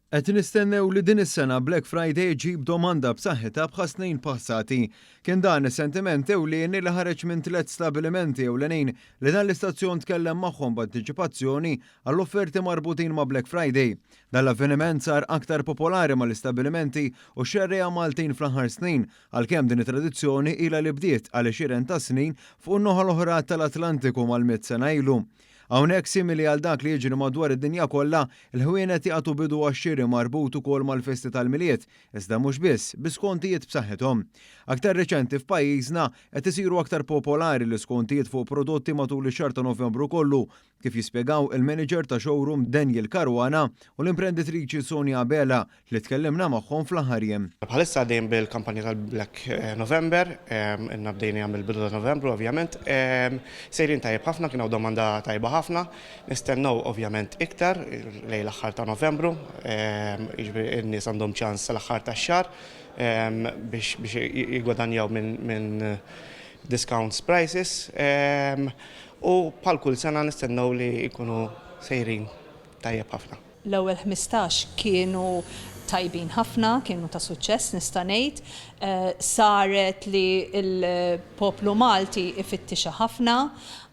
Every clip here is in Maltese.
Qed nistennew li din is-sena Black Friday iġib domanda b'saħħitha bħas-snin passati. Kien dan is-sentiment ewlieni li ħareġ minn tliet stabilimenti ewlenin li dan l-istazzjon tkellem magħhom b'antiċipazzjoni għall-offerti marbutin ma' Black Friday. Dan l-avveniment sar aktar popolari mal-istabbilimenti u x-xerrejja Maltin fl-aħħar snin, għalkemm din it-tradizzjoni ilha li bdiet għal għexieren ta' snin fuq in-naħa l-oħra tal-Atlantiku mal-mitt sena ilu. Hawnhekk, simili għal dak li jiġri madwar id-dinja kollha, il-ħwienet jagħtu bidu għax-xiri marbut ukoll mal-festi tal-Milied, iżda mhux biss, bi skontijiet b'saħħithom. Aktar riċenti f'pajjiżna, qed isiru aktar popolari l-iskontijiet fuq prodotti matul ix-xahar ta' Novembru kollu, kif jispjegaw il-manager ta' showroom Daniel Caruana u l-imprenditriċi Sonia Abela li tkellimna magħhom fl-aħħar jiem. Bħalissa għaddejjin bil-kampanja tal-Black November, ilna bdejniha mill-bidu ta' Novembru ovvjament. Sejrin tajjeb ħafna, kien hawn domanda tajba ħafna. Nistennew ovvjament iktar lejn l-aħħar ta' Novembru, jiġifieri n-nies għandhom ċans sal-aħħar tax-xahar biex jiggwadanjaw minn discounts prices. U bħal kull sena nistennew li jkunu sejrin tajjeb ħafna. L-ewwel 15 kienu tajbin ħafna, kienu ta' suċċess nista' ngħid. Saret li l-poplu Malti ifittixha ħafna.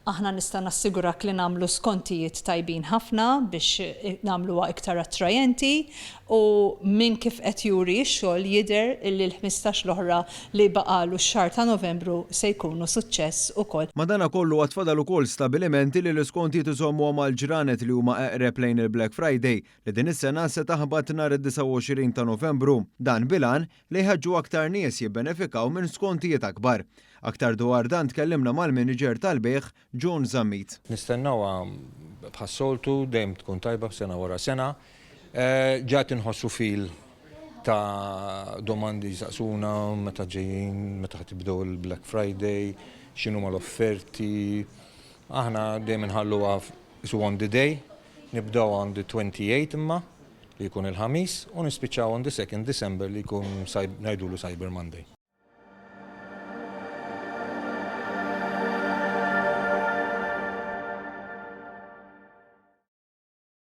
Aħna nista' nassigurak li nagħmlu skontijiet tajbin ħafna biex nagħmluha iktar attrajenti u minn kif qed juri x-xogħol jidher li l-15 l-oħra li baqagħlu x-xahar ta' Novembru se jkunu suċċess ukoll. Madanakollu għad fadal ukoll stabilimenti li l-iskontijiet iżommuhom għal ġranet li huma eqreb lejn il-Black Friday, li din is-sena se taħbat nhar id-29 ta' Novembru. Dan bil-għan li jħeġġu aktar nies jibbenefikaw minn skontijiet akbar. Aktar dwar dan tkellimna mal-Manager tal-Bejgħ, John Zammit. Nistennewha bħas-soltu, dejjem tkun tajba sena wara sena. Ġa qed inħossu fil ta' domandi jsaqsuna meta ġejjin, meta ħa tibdew il-Black Friday, x'inhuma l-offerti. Aħna dejjem inħalluha qisu on the day, nibdew on the 28 imma li jkun il-Ħamis u nispiċċaw on the 2nd December li jkun ngħidulu Cyber Monday.